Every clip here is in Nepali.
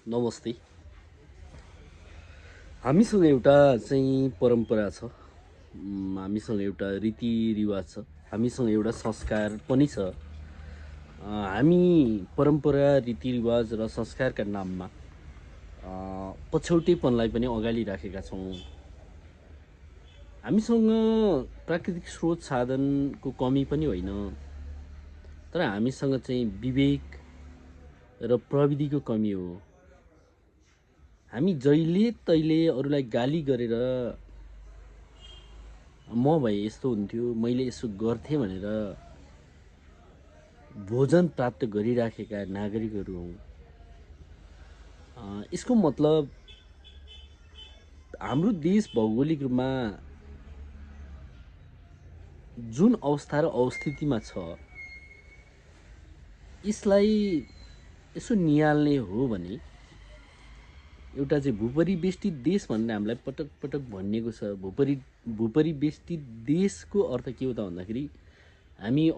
नमस्ते। हामीसँग एउटा चाहिँ परम्परा छ। हामीसँग एउटा रीतिरिवाज छ। हामीसँग एउटा संस्कार पनि छ। हामी परम्परा, रीतिरिवाज र संस्कारका नाममा पछौटेपनलाई पनि अगाडि राखेका छौँ। हामीसँग प्राकृतिक स्रोत साधनको कमी पनि होइन, तर हामीसँग चाहिँ विवेक र प्रविधिको कमी हो। हामी जहिले तहिले अरूलाई गाली गरेर म भए यस्तो हुन्थ्यो, मैले यसो गर्थेँ भनेर भोजन प्राप्त गरिराखेका नागरिकहरू हौँ। यसको मतलब हाम्रो देश भौगोलिक रूपमा जुन अवस्था र अवस्थितिमा छ, यसलाई यसो निहाल्ने हो भने एउटा चाहिँ भूपरिवेष्टित देश भनेर हामीलाई पटक पटक भनिएको छ। भूपरिवेष्टित देशको अर्थ के हो त भन्दाखेरि हामी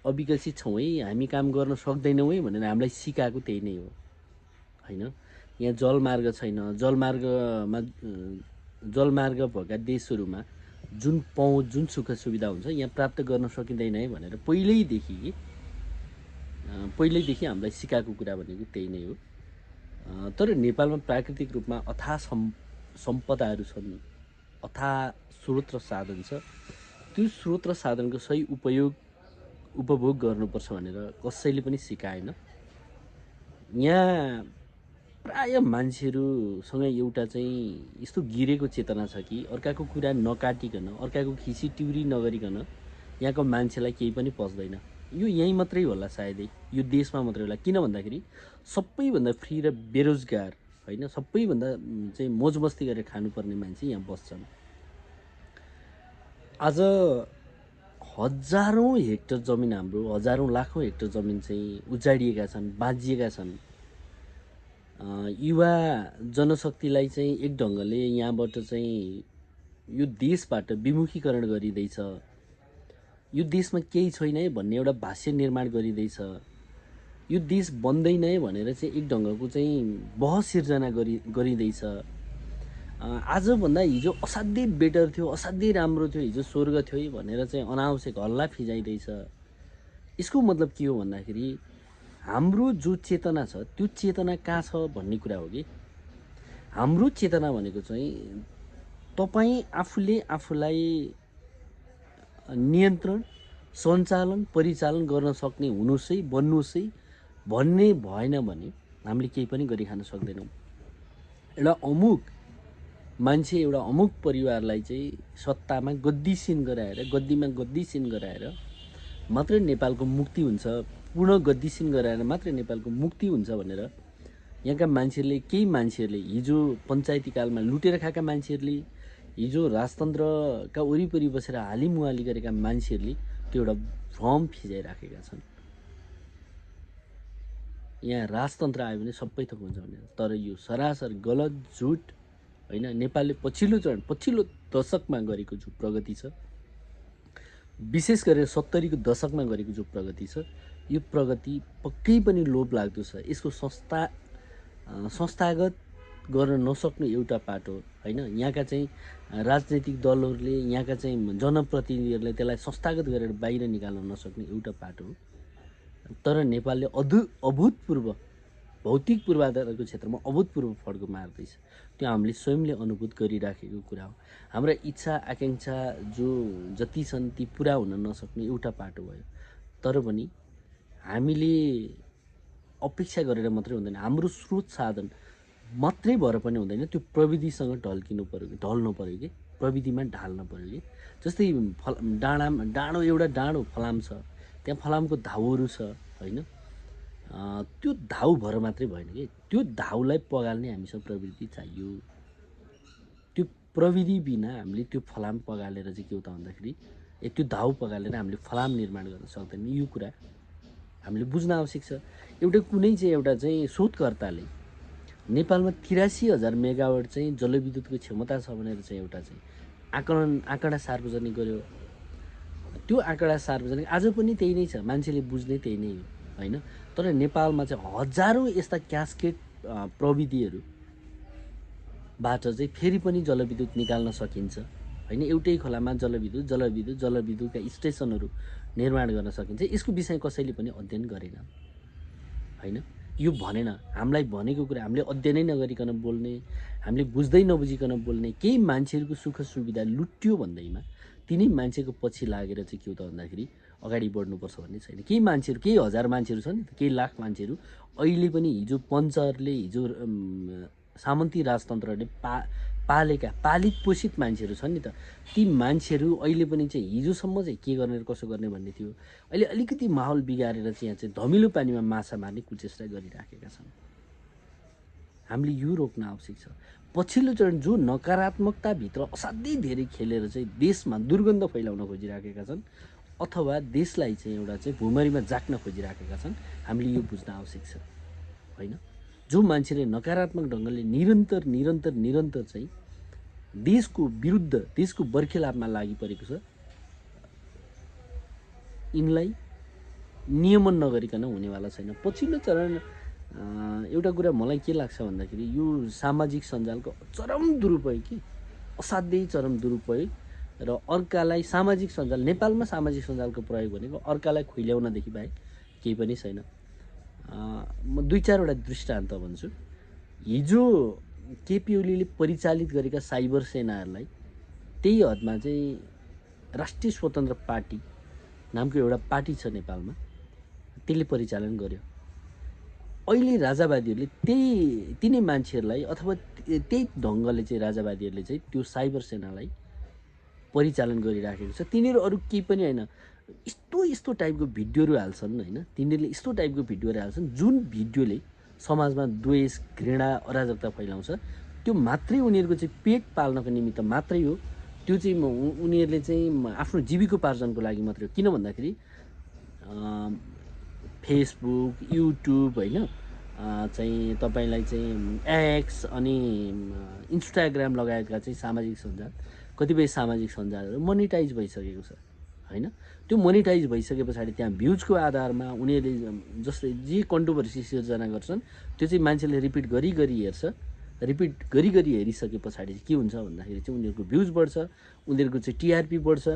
अविकसित छौँ है, हामी काम गर्न सक्दैनौँ है भनेर हामीलाई सिकाएको त्यही नै हो, होइन? यहाँ जलमार्ग छैन, जलमार्ग भएका देशहरूमा जुन पहुँच, जुन सुख सुविधा हुन्छ यहाँ प्राप्त गर्न सकिँदैन है भनेर पहिल्यैदेखि हामीलाई सिकाएको कुरा भनेको त्यही नै हो। तर नेपालमा प्राकृतिक रूपमा अथाह सम्पदाहरू छन्, अथाह स्रोत र साधन छ। त्यो स्रोत र साधनको सही उपभोग गर्नुपर्छ भनेर कसैले पनि सिकाएन। यहाँ प्राय मान्छेहरूसँग एउटा चाहिँ यस्तो गिरेको चेतना छ कि अर्काको कुरा नकाटिकन, अर्काको खिसी टिउरी नगरिकन यहाँको मान्छेलाई केही पनि पच्दैन। यो यहीँ मात्रै होला सायदै, यो देशमा मात्रै होला। किन भन्दाखेरि सबैभन्दा फ्री र बेरोजगार, होइन, सबैभन्दा चाहिँ मोजमस्ती गरेर खानुपर्ने मान्छे यहाँ बस्छन्। आज हजारौँ हेक्टर जमिन, हाम्रो हजारौँ लाखौँ हेक्टर जमिन चाहिँ उजाडिएका छन्, बाँझिएका छन्। युवा जनशक्तिलाई चाहिँ एक ढङ्गले यहाँबाट चाहिँ यो देशबाट विमुखीकरण गरिँदैछ। यो देशमा केही छैन है भन्ने एउटा भाष्य निर्माण गरिँदैछ। यो देश बन्दैन है भनेर चाहिँ एक ढङ्गको चाहिँ बहस सिर्जना गरिँदैछ। आजभन्दा हिजो असाध्यै बेटर थियो, असाध्यै राम्रो थियो, हिजो स्वर्ग थियो है भनेर चाहिँ अनावश्यक हल्ला फिजाइँदैछ। यसको मतलब के हो भन्दाखेरि हाम्रो जो चेतना छ त्यो चेतना कहाँ छ भन्ने कुरा हो कि हाम्रो चेतना भनेको चाहिँ तपाईँ आफूले आफूलाई नियन्त्रण, सञ्चालन, परिचालन गर्न सक्ने हुनुहोस् है, बन्नुहोस् है भन्ने भएन भने हामीले केही पनि गरी खान सक्दैनौँ। एउटा अमुक मान्छे, एउटा अमुक परिवारलाई चाहिँ सत्तामा गद्दीमा गद्दीसिन गराएर मात्रै नेपालको मुक्ति हुन्छ, पूर्ण गद्दीसिन गराएर मात्रै नेपालको मुक्ति हुन्छ भनेर यहाँका केही मान्छेहरूले हिजो पञ्चायती कालमा लुटेर खाएका मान्छेहरूले, हिजो राजतन्त्रका वरिपरि बसेर हालिमुहाली गरेका मान्छेहरूले त्यो एउटा भ्रम फिजाइराखेका छन्। यहाँ राजतन्त्र आयो भने सबै थोक हुन्छ भनेर। तर यो सरासर गलत, झुट, होइन? नेपालले पछिल्लो दशकमा गरेको जो प्रगति छ, विशेष गरेर 70 को दशकमा गरेको जो प्रगति छ, यो प्रगति पक्कै पनि लोभ लाग्दो छ। यसको संस्थागत गर्न नसक्ने एउटा पाटो, होइन? यहाँका चाहिँ राजनैतिक दलहरूले, यहाँका चाहिँ जनप्रतिनिधिहरूले त्यसलाई संस्थागत गरेर बाहिर निकाल्न नसक्ने एउटा पाटो हो। तर नेपालले अभूतपूर्व भौतिक पूर्वाधारको क्षेत्रमा अभूतपूर्व फड्को मार्दैछ। त्यो हामीले स्वयंले अनुभूत गरिराखेको कुरा हो। हाम्रा इच्छा आकाङ्क्षा जो जति छन् ती पुरा हुन नसक्ने एउटा पाटो भयो। तर पनि हामीले अपेक्षा गरेर मात्रै हुँदैन, हाम्रो स्रोत साधन मात्रै भएर पनि हुँदैन, त्यो प्रविधिसँग ढल्नु पऱ्यो कि प्रविधिमा ढाल्न पऱ्यो कि। जस्तै डाँडो एउटा डाँडो फलाम छ, त्यहाँ फलामको धाउहरू छ, होइन? त्यो धाउ भएर मात्रै भएन कि, त्यो धाउलाई पगाल्ने हामीसँग प्रविधि चाहियो। त्यो प्रविधि बिना हामीले त्यो फलाम पगालेर चाहिँ के हो त भन्दाखेरि त्यो धाउ पगालेर हामीले फलाम निर्माण गर्न सक्दैन। यो कुरा हामीले बुझ्न आवश्यक छ। कुनै चाहिँ एउटा चाहिँ शोधकर्ताले नेपालमा 83,000 मेगावाट चाहिँ जलविद्युतको क्षमता छ भनेर चाहिँ एउटा चाहिँ आँकडा सार्वजनिक गर्यो। त्यो आँकडा सार्वजनिक आज पनि त्यही नै छ, मान्छेले बुझ्ने त्यही नै हो, होइन? तर नेपालमा चाहिँ हजारौँ यस्ता क्यास्केट प्रविधिहरूबाट चाहिँ फेरि पनि जलविद्युत निकाल्न सकिन्छ होइन। एउटै खोलामा जलविद्युतका स्टेसनहरू निर्माण गर्न सकिन्छ। यसको विषय कसैले पनि अध्ययन गरेन होइन। यो भनेन, हामीलाई भनेको कुरा हामीले अध्ययनै नगरिकन बोल्ने, हामीले बुझ्दै नबुझिकन बोल्ने, केही मान्छेहरूको सुख सुविधा लुट्यो भन्दैमा तिनै मान्छेको पछि लागेर चाहिँ के हो त भन्दाखेरि अगाडि बढ्नुपर्छ भन्ने छैन। केही मान्छेहरू, केही हजार मान्छेहरू छन्, केही लाख मान्छेहरू अहिले पनि हिजो पञ्चहरूले, हिजो सामन्ती राजतन्त्रहरूले पालेका पालित पोषित मान्छेहरू छन् नि त। ती मान्छेहरू अहिले पनि चाहिँ हिजोसम्म चाहिँ के गर्ने र कसो गर्ने भन्ने थियो, अहिले अलिकति माहौल बिगारेर चाहिँ यहाँ चाहिँ धमिलो पानीमा माछा मार्ने कुचेष्टा गरिराखेका छन्। हामीले यो रोक्न आवश्यक छ। पछिल्लो चरण जो नकारात्मकताभित्र असाध्यै धेरै खेलेर चाहिँ देशमा दुर्गन्ध फैलाउन खोजिराखेका छन् अथवा देशलाई चाहिँ एउटा चाहिँ भुमरीमा जाक्न खोजिराखेका छन्, हामीले यो बुझ्न आवश्यक छ होइन। जो मान्छेले नकारात्मक ढङ्गले निरन्तर चाहिँ देशको विरुद्ध, देशको बर्खेलापमा लागि परेको छ, यिनलाई नियमन नगरिकन हुनेवाला छैन। पछिल्लो चरण एउटा कुरा मलाई के लाग्छ भन्दाखेरि यो सामाजिक सञ्जालको चरम दुरुपयोग कि असाध्यै चरम दुरुपयोग र अर्कालाई सामाजिक सञ्जाल, नेपालमा सामाजिक सञ्जालको प्रयोग भनेको अर्कालाई खुइल्याउनदेखि बाहेक केही पनि छैन। म 2-4वटा दृष्टान्त भन्छु। हिजो केपी ओलीले परिचालित गरेका साइबर सेनाहरूलाई त्यही हदमा चाहिँ राष्ट्रिय स्वतन्त्र पार्टी नामको एउटा पार्टी छ नेपालमा, त्यसले परिचालन गर्यो। अहिले राजावादीहरूले तिनै मान्छेहरूलाई अथवा त्यही ढङ्गले चाहिँ राजावादीहरूले चाहिँ त्यो साइबर सेनालाई परिचालन गरिराखेको छ। तिनीहरू अरू केही पनि होइन, यस्तो टाइपको भिडियोहरू हाल्छन् होइन। तिनीहरूले यस्तो टाइपको भिडियोहरू हाल्छन् जुन भिडियोले समाजमा द्वेष, घृणा, अराजकता फैलाउँछ। त्यो मात्रै उनीहरूको चाहिँ पेट पाल्नको निमित्त मात्रै हो। त्यो चाहिँ उनीहरूले चाहिँ आफ्नो जीविकोपार्जनको लागि मात्रै हो। किन भन्दाखेरि फेसबुक, युट्युब होइन, चाहिँ तपाईँलाई चाहिँ एक्स अनि इन्स्टाग्राम लगायतका चाहिँ सामाजिक सञ्जाल, कतिपय सामाजिक सञ्जालहरू मोनिटाइज भइसकेको छ होइन। त्यो मोनिटाइज भइसके पछाडि त्यहाँ भ्युजको आधारमा उनीहरूले जस्तै जे कन्ट्रोभर्सी सिर्जना गर्छन् त्यो चाहिँ मान्छेले रिपिट गरी हेर्छ। रिपिट गरी हेरिसके पछाडि चाहिँ के हुन्छ भन्दाखेरि चाहिँ उनीहरूको भ्युज बढ्छ, उनीहरूको चाहिँ टिआरपी बढ्छ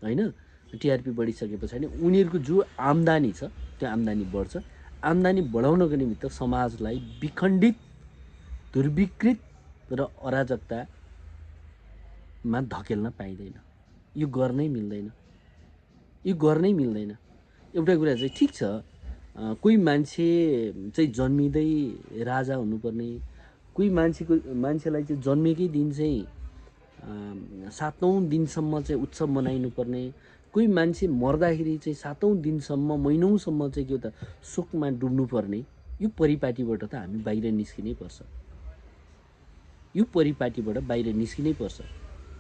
होइन। टिआरपी बढिसके पछाडि उनीहरूको जो आम्दानी छ त्यो आम्दानी बढ्छ। आम्दानी बढाउनको निमित्त समाजलाई विखण्डित, दुर्विकृत र अराजकतामा धकेल्न पाइँदैन। यो गर्नै मिल्दैन। एउटा कुरा चाहिँ ठिक छ, कोही मान्छे चाहिँ जन्मिँदै राजा हुनुपर्ने, कोही मान्छेलाई चाहिँ जन्मेकै दिन चाहिँ 7औं दिनसम्म चाहिँ उत्सव मनाइनुपर्ने, कोही मान्छे मर्दाखेरि चाहिँ 7औं दिनसम्म, महिनौसम्म चाहिँ के हो त शोकमा डुब्नुपर्ने। यो परिपाटीबाट त हामी बाहिर निस्किनै पर्छ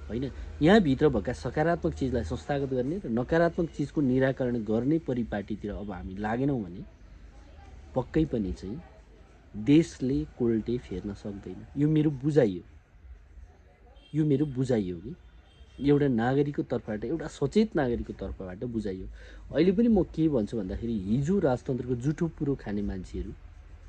होइन। यहाँभित्र भएका सकारात्मक चिजलाई संस्थागत गर्ने र नकारात्मक चिजको निराकरण गर्ने परिपाटीतिर अब हामी लागेनौँ भने पक्कै पनि चाहिँ देशले कोल्टे फेर्न सक्दैन। यो मेरो बुझाइ हो कि एउटा नागरिकको तर्फबाट, एउटा सचेत नागरिकको तर्फबाट बुझाइयो। अहिले पनि म के भन्छु भन्दाखेरि हिजो राजतन्त्रको जुठो पुरो खाने मान्छेहरू,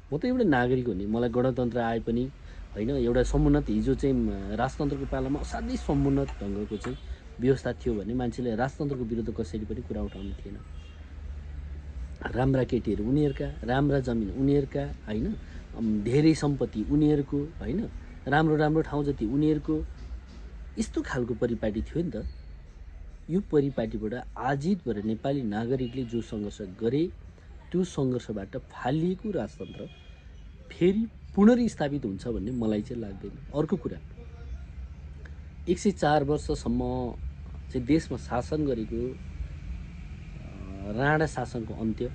म त एउटा नागरिक हो नि, मलाई गणतन्त्र आए पनि होइन, एउटा समुन्नत, हिजो चाहिँ राजतन्त्रको पालामा असाध्यै समुन्नत ढङ्गको चाहिँ व्यवस्था थियो भने मान्छेले राजतन्त्रको विरुद्ध कसैले पनि कुरा उठाउने थिएन। राम्रा केटीहरू उनीहरूका, राम्रा जमिन उनीहरूका होइन, धेरै सम्पत्ति उनीहरूको होइन, राम्रो ठाउँ जति उनीहरूको, यस्तो खालको परिपाटी थियो नि त। यो परिपाटीबाट आजित भएर नेपाली नागरिकले जो सङ्घर्ष गरे त्यो सङ्घर्षबाट फालिएको राजतन्त्र फेरि पुनर्स्थापित हुन्छ भन्ने मलाई चाहिँ लाग्दैन। अर्को कुरा, 104 वर्षसम्म चाहिँ देशमा शासन गरेको राणा शासनको अन्त्य,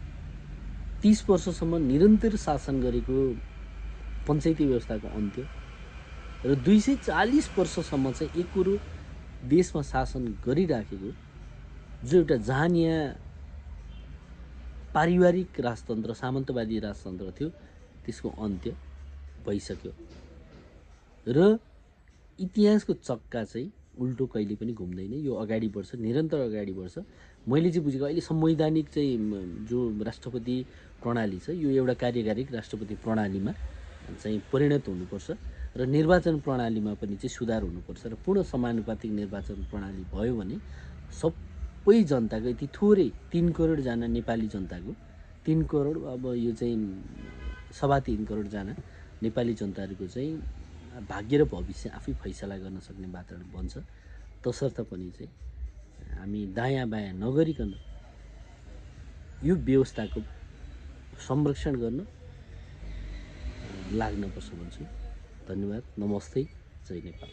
30 वर्षसम्म निरन्तर शासन गरेको पञ्चायती व्यवस्थाको अन्त्य र 240 वर्षसम्म चाहिँ एकरो देशमा शासन गरिराखेको जो एउटा जहानिया पारिवारिक राजतन्त्र, सामन्तवादी राजतन्त्र थियो, त्यसको अन्त्य भइसक्यो र इतिहासको चक्का चाहिँ उल्टो कहिले पनि घुम्दैन। यो अगाडि बढ्छ, निरन्तर अगाडि बढ्छ। मैले चाहिँ बुझेको अहिले संवैधानिक चाहिँ जो राष्ट्रपति प्रणाली छ, यो एउटा कार्यकारिक राष्ट्रपति प्रणालीमा चाहिँ परिणत हुनुपर्छ र निर्वाचन प्रणालीमा पनि चाहिँ सुधार हुनुपर्छ र पूर्ण समानुपातिक निर्वाचन प्रणाली भयो भने सबै जनताको यति थोरै 3 करोडजना नेपाली जनताको 3 करोड अब यो चाहिँ 3.25 करोडजना नेपाली जनताहरूको चाहिँ भाग्य र भविष्य आफै फैसला गर्न सक्ने वातावरण बन्छ। तसर्थ पनि चाहिँ हामी दायाँ बायाँ नगरिकन यो व्यवस्थाको संरक्षण गर्न लाग्नुपर्छ भन्छु। धन्यवाद। नमस्ते। जय नेपाल।